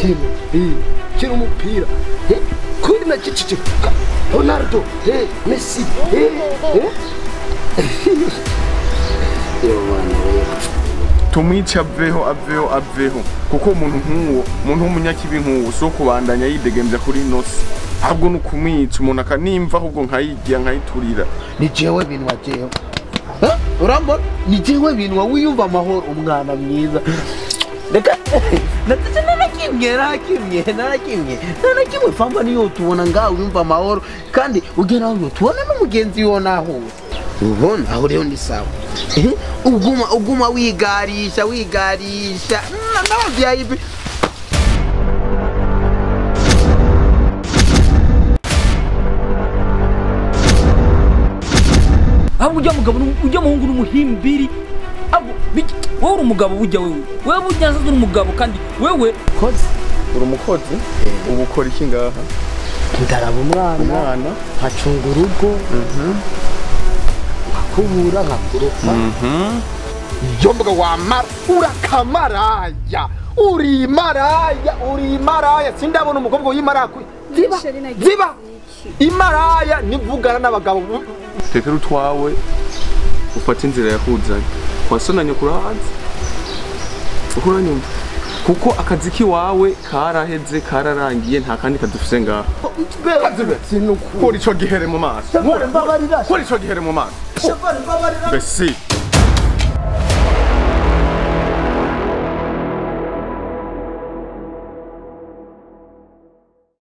Kina umupira, kina umupira. Kuri na chichichi Ronaldo, Messi, Tumwice aveho aveho aveho kuko umuntu nk'uwo, umuntu w'umunyakibi nk'uwo so kubandanya yidegemvya kuri nosi, ahubwo nukumwica umuntu akanimva ahubwo nkayigira nkayiturira. Ni jewe binwa jewe. Urambona ni jewe binwa wiyumva amahoro umwana mwiza. Reka natse narakimwe narakimwe narakimwe narakimwe famba niyo tubona ngaho wiyumva amahoro kandi ugera aho tubona n'umugenzi wo naho. Ubona aho rero ni sawa. Uguma uguma wigarisha wigarisha na VIP. Ahubwo ujya mugabo ujya muhungu n'umuhimbiri abo wowe uri umugabo ujya wewe wewe ujya uri umugabo kandi wewe kozi uri umukozi ubu ukora iki ngaha? Ndaraba umwana nkacunga urugo nkakubura nkakurupa. Iyo mbuga wamara urakamaraya uri maraya uri maraya sindabona umukobwa w'imaraya ziba ziba imaraya nivugana n'abagabo. Tekera utwawe ufate inzira yakuzanye kwasonanye kurahanze ukuranyumva kuko akazi kiwawe karaheze kararangiye nta kandi kadufise ngaha. Kora ico gihere mu maso, kora ico gihere mu maso. Besi